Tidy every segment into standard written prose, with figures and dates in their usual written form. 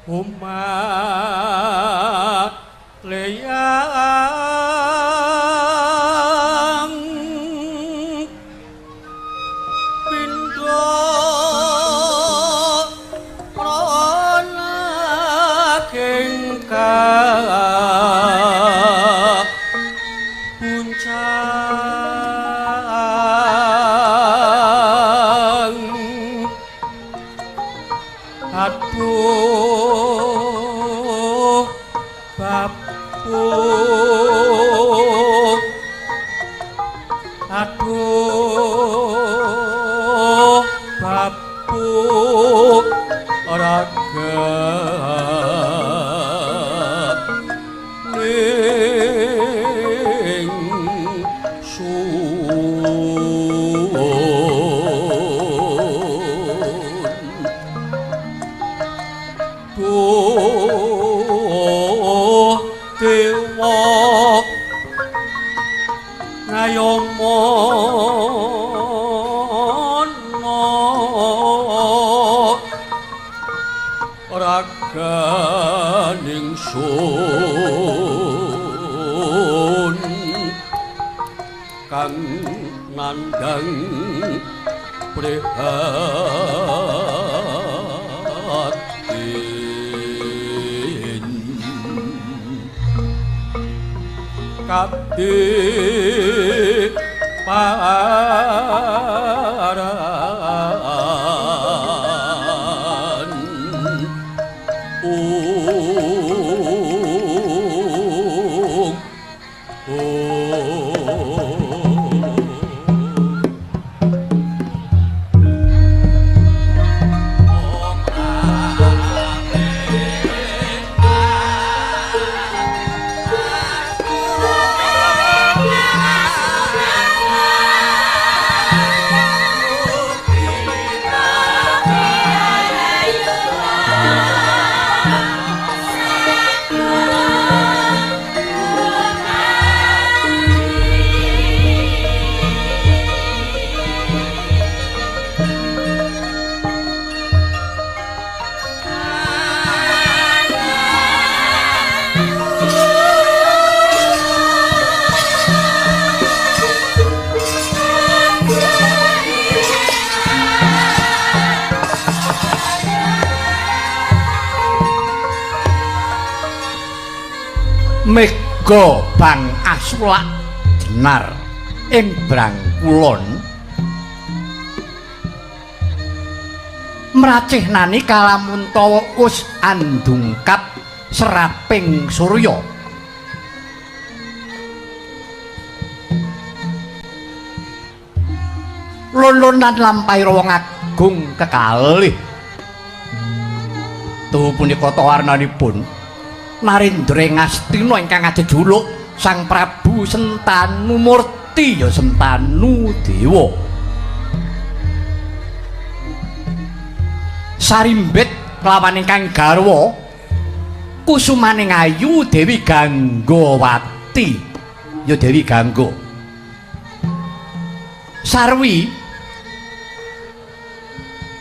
Umat leyang pindha prana kengkang puncang aduh bapu aduh bapu raga ning sun duh dewa ngayomana raganing sun kang nandhang prihatin kabdi paran ung Mega Bang Asulak jenar ing Brangkulon mracihnani kalamuntawa us andungkap seraping surya. Lon-lonan lampahi wong agung kekalih. Tuhu punika warnanipun Narendra Ngastina ingkang ajejuluk Sang Prabu Sentanu Murti ya Sentanu Dewa. Sarimbit kelawan ingkang garwa kusumaning ayu Dewi Ganggawati ya Dewi Gangga. Sarwi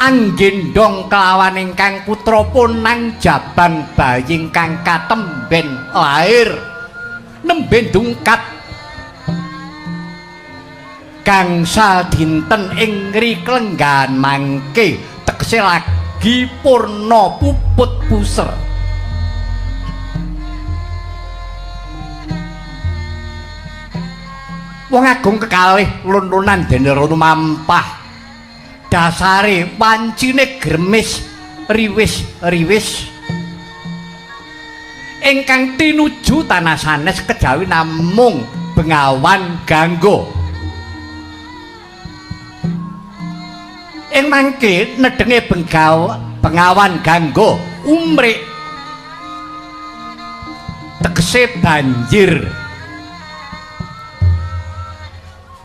anggendong kelawan ingkang putra ponang jabang bayi ingkang katemben lair nembe dungkap gangsal dinten ing riklenggahan mangke tegese lagi purna puput puser. Wong agung kekalih lun-lunan dene rono mampah dasare wancine gremis riwis-riwis ingkang tinuju tanah sanes kejawi namung Bengawan Gangga. Ing mangke nedenge Bengawan Gangga umrik tegese banjir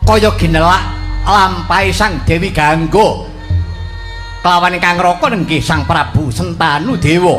kaya ginelak lampahi Sang Dewi Gangga kelawan ingkang raka nenggih Sang Prabu Sentanu Dewa.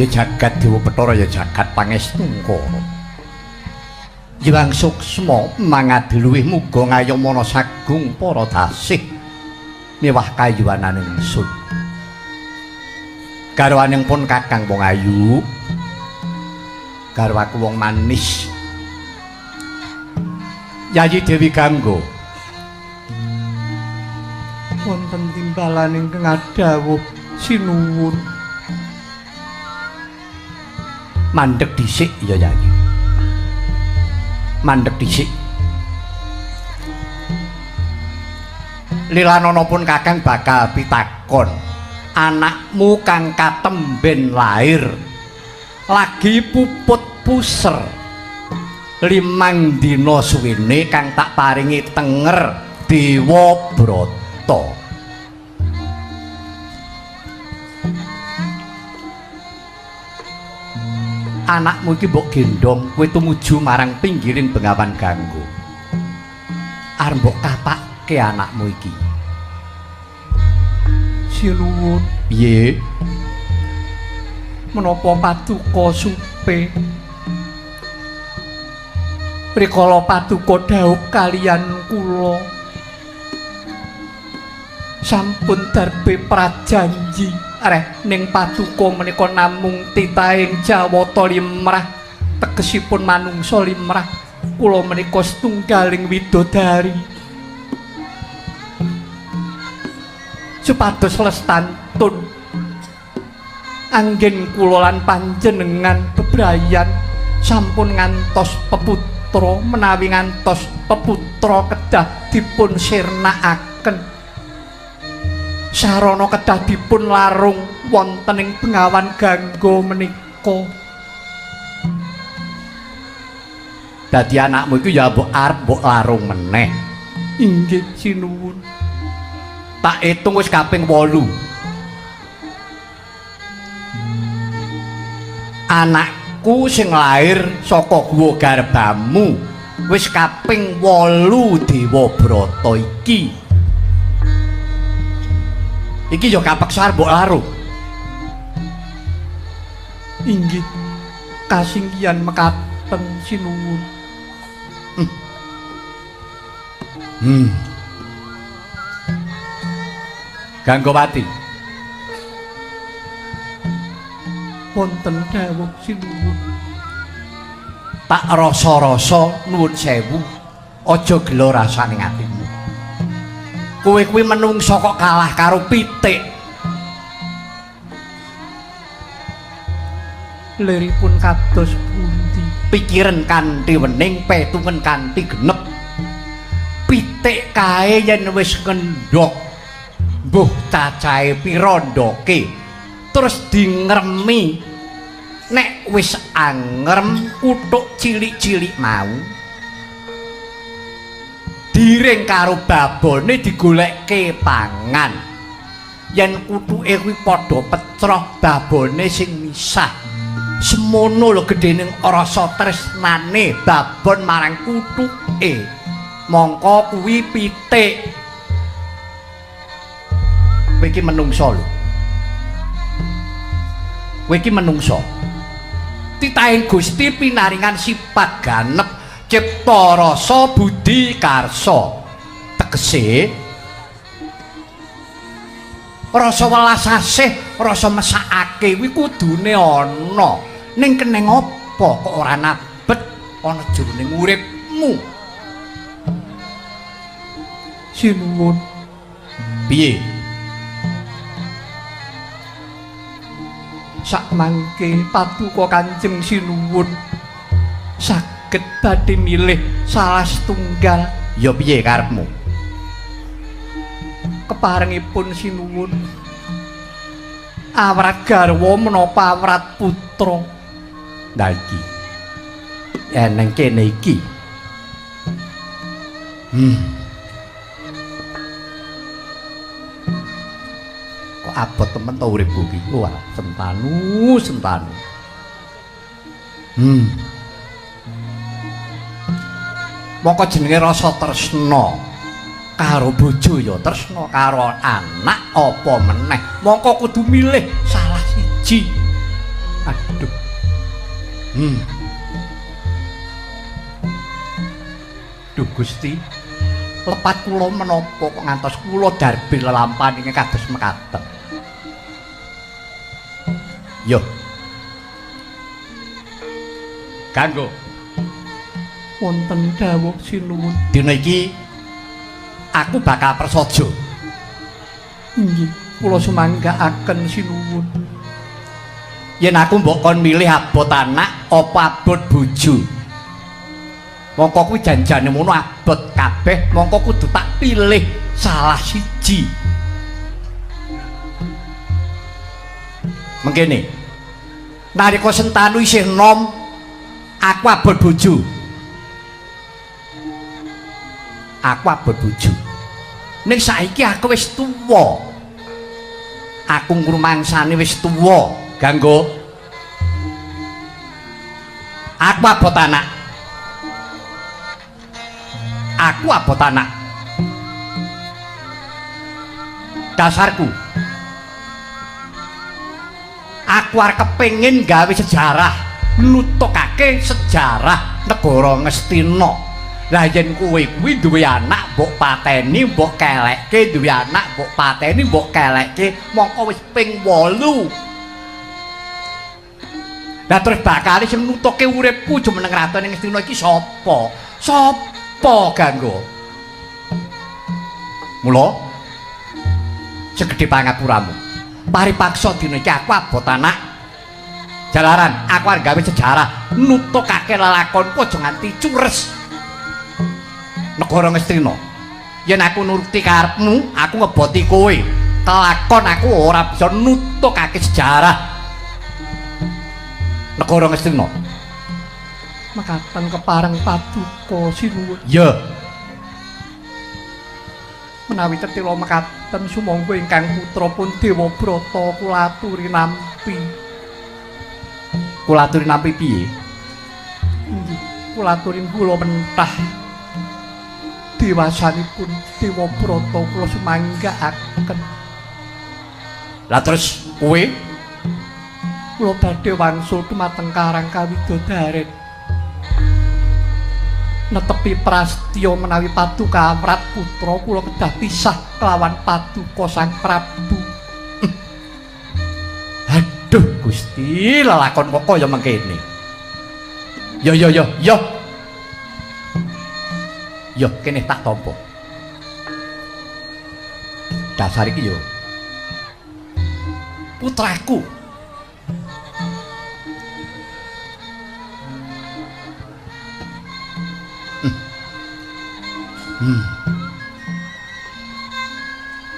Ya jagat Dewa Bathara ya jagat Pangestungkara. Hyang Suksma mangadiluwih muga ngayomana sagung para dasih miwah kayuwananing ingsun. Garwaning pun Kakang wong ayu, garwaku wong manis. Yayi Dewi Gangga. Wonten timbalan ingkang adhawuh sinuwun. Mandheg dhisik ya Yayi. Mandheg dhisik. Lilanana pun Kakang bakal pitakon. Anakmu kang katemben lair lagi puput puser 5 dina suwene kang tak paringi tenger Dewa Brata. Anakmu iki mbok gendhong kowe tumuju marang pinggiring Bengawan Gangga. Arep mbok kapake anakmu iki. Sinuwun. Piye? Menapa paduka supe? Rikala paduka dhaup kaliyan kula sampun darbe prajanji reh ning paduka menika namung titahing Jawata limrah, tegesipun manungsa limrah. Kula menika setunggaling widodari supados lestantun anggen kula lan panjenengan bebrayan sampun ngantos peputra, menawi ngantos peputra kedah dipun sirnakaken, sarana kedah dipun larung wonten ing Bengawan Gangga menika. Dadi anakmu iku ya mbok arep mbok larung meneh. Inggih sinuwun. Tak hitung wis kaping 8. Anakku sing lair saka guwa garbamu wis kaping 8 Dewa Brata iki. Iki ya kapeksa arep mbok larung. Inggih kasinggihan mekaten sinuwun. Ganggawati. Wonten dawuh sinuwun. Tak rasa-rasa nuwun sewu, aja gela rasane atimu. Kowe kuwi menungsa kok kalah karo pitik. Liripun kados pundi? Pikiran kanthi wening, petungen kanthi genep. Pitik kae yen wis ngendhog, mbuh cacahe pira ndoke, terus dingremi. Nek wis angrem kutuk cilik-cilik mau diring karo babone digolekke pangan. Yen kutuke kuwi padha pecroh babone sing misah. Semono lho gedhening rasa tresnane babon marang kutuke. Mongko kuwi pitik. Kowe iki menungsa lho. Kowe iki menungsa. Titahing Gusti pinaringan sifat ganep cipta rasa budi karsa. Tegese rasa welas asih, rasa mesakake kuwi kudune ana. Ning keneng apa kok ora nabet ana jroning uripmu? Sinuwun. Piye? Sakmangke paduka Kanjeng Sinuwun saged badhe milih salah setunggal. Ya piye karepmu? Keparengipun Sinuwun awrat garwa menapa awrat putra? Nah iki eneng kene iki. Kok abot temen to uripku iki. Wah, Sentanu, Sentanu. Mongko jenenge rasa tresna karo bojo ya tresna, karo anak apa meneh. Mongko kudu milih salah siji. Aduh. Duh Gusti, lepat kula menapa kok ngantos kula darbi lelampahan ingkang kados mekaten. Yo. Kanggo wonten dawuh sinuwun. Dina iki aku bakal prasaja. Inggih, kula sumanggaaken sinuwun. Yen aku mbok kon milih abot anak apa abot bojo. Mongko kuwi janjane ngono abot kabeh, mongko kudu tak pilih salah siji. Mengkene. Nalika Sentanu isih nom, aku abot bojo. Aku abot bojo. Ning saiki aku wis tuwa. Aku ngrumangsani wis tuwa, Ganggo. Aku abot anak. Aku abot anak. Dasarku. Aku arep kepengin gawe sejarah, nutukake sejarah negara Ngastina. Lah yen kowe kuwi duwe anak mbok pateni, mbok kelekke, duwe anak mbok pateni, mbok kelekke, mongko wis ping 8. Lah terus bakale sing nutuke uripku jumeneng ratu ning Ngastina iki sapa? Sapa Ganggo? Mula segede pangapuramu. Paripaksa dina iki aku abot anak. Jalaran aku arep gawe sejarah nutukake lelakonku aja nganti cures. Negara Ngastina. Yen aku nuruti karepmu, aku ngeboti kowe. Kelakon aku ora bisa nutukake sejarah negara Ngastina. Mekaten kepareng paduka sinuwun. Ya. Menawi tetila mekaten sumangga ingkang putra pun Dewabrata kula aturi nampi. Kula aturi nampi piye? Inggih, kula aturi kula mentah. Dewasanipun Dewabrata kula sumanggaaken. Lah terus kowe? Kula badhe wangsul dumateng Karang Kawidodaren. Netepi prastya menawi paduka amrat putra kula kedah pisah kelawan paduka Sang Prabu. Aduh Gusti, lelakon kok kaya mengkene. Yo yo yo yo. Yo kene tak tampa. Dasar iki yo. Putraku.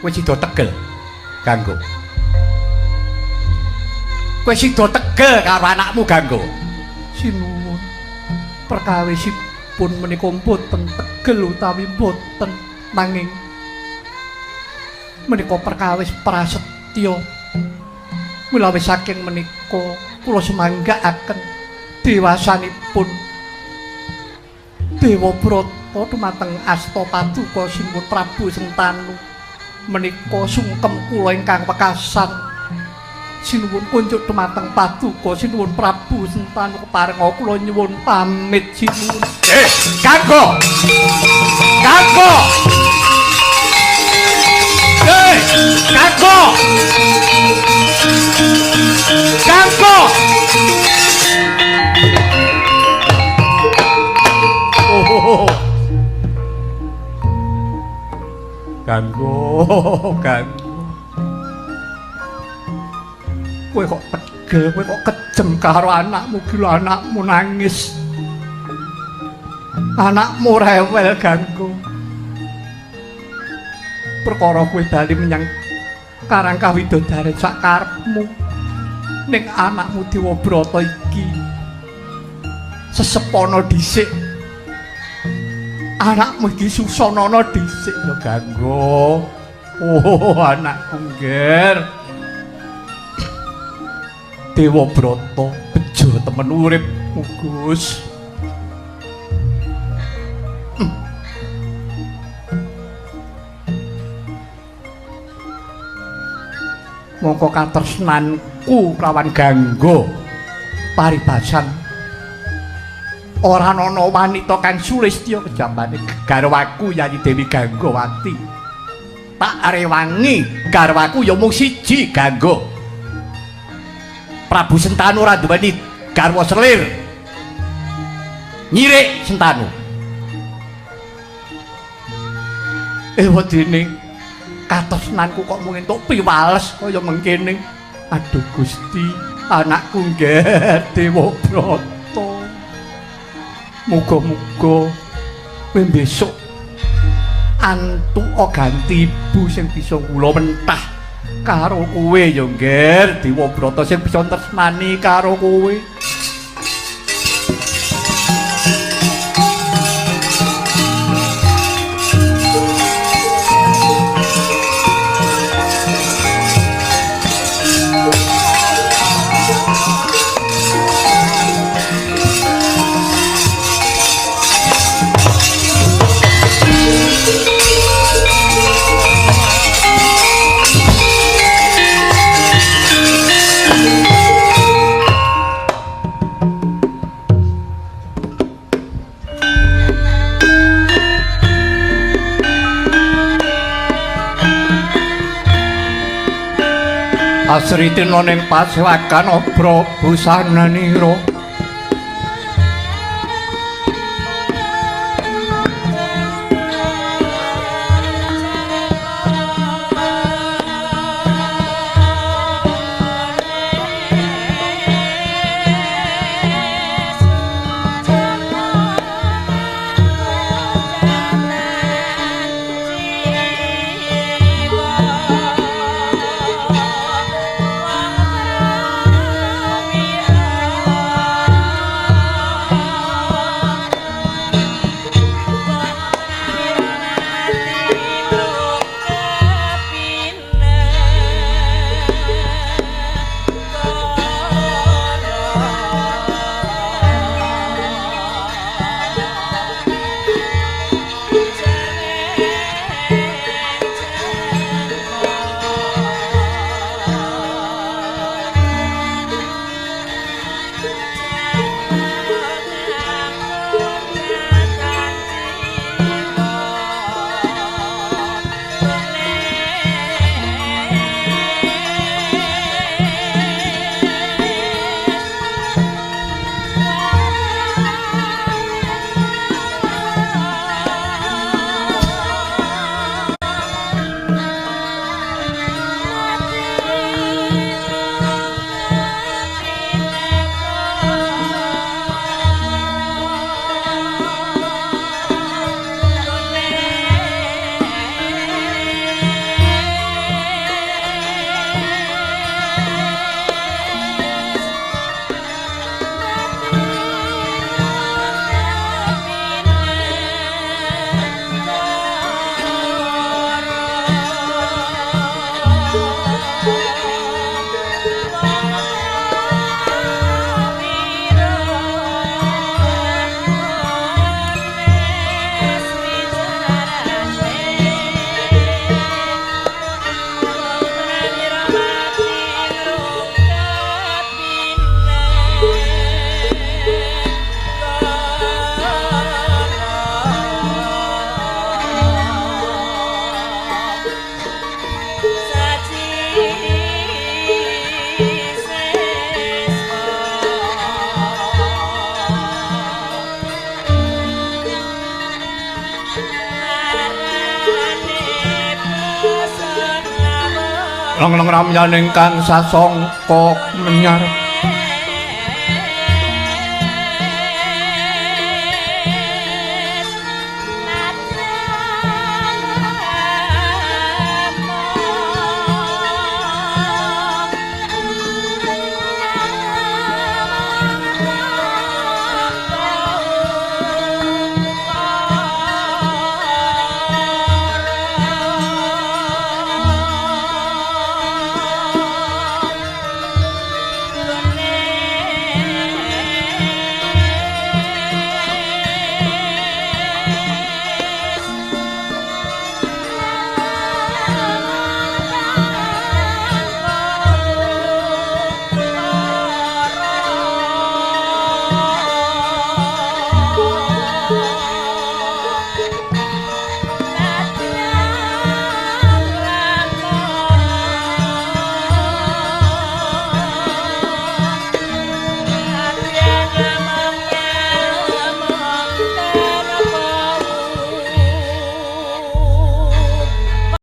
Kowe sida tegel, Ganggo. Kowe sida tegel karo anakmu, Ganggo. Sinuwun. Perkawisipun menika mboten tegel utawi mboten, nanging menika perkawis prasetya. Mula wis saking menika kula sumanggaaken dewasanipun Dewabrata dumateng asta paduka Sinuwun Prabu Sentanu. Menika sungkem kula ingkang wekasan. Sinuwun kunjuk dumateng paduka Sinuwun Prabu Sentanu keparenga kula nyuwun pamit sinuwun. Kanggo. Kanggo. Kanggo. Kanggo. Oh. Kanggo, Kanggo. Kowe kok tegel, kowe kok kejem karo anakmu, gila anakmu nangis. Anakmu rewel, Kanggo. Perkara kowe bali menyang Karang Kawidodaren sak karepmu. Ning anakmu Dewabrata iki sesepono dhisik. Anakmu iki susanana dhisik ya, Ganggo. Oh, anakku ngger. Dewabrata bejo temen uripmu, Gus. Mongko katresnanku lawan Ganggo. Paribasan ora ana wanita kang sulistya kejambane garwaku Yayi Dewi Ganggawati. Tak rewangi garwaku ya mung siji Gangga. Prabu Sentanu ora duweni garwa selir. Nyirik Sentanu. Ewadene katresnanku kok mung entuk piwales kaya mengkene. Aduh Gusti, anakku Ngger Dewabrata. Muga-muga kowe besok antuk ganti ibu sing bisa kula mentah karo kowe ya Ngger Dewabrata, sing bisa tresnani karo kowe. Asritina ning pasewakan obra busananira. Long-long ramyaning kang sasongko menyar.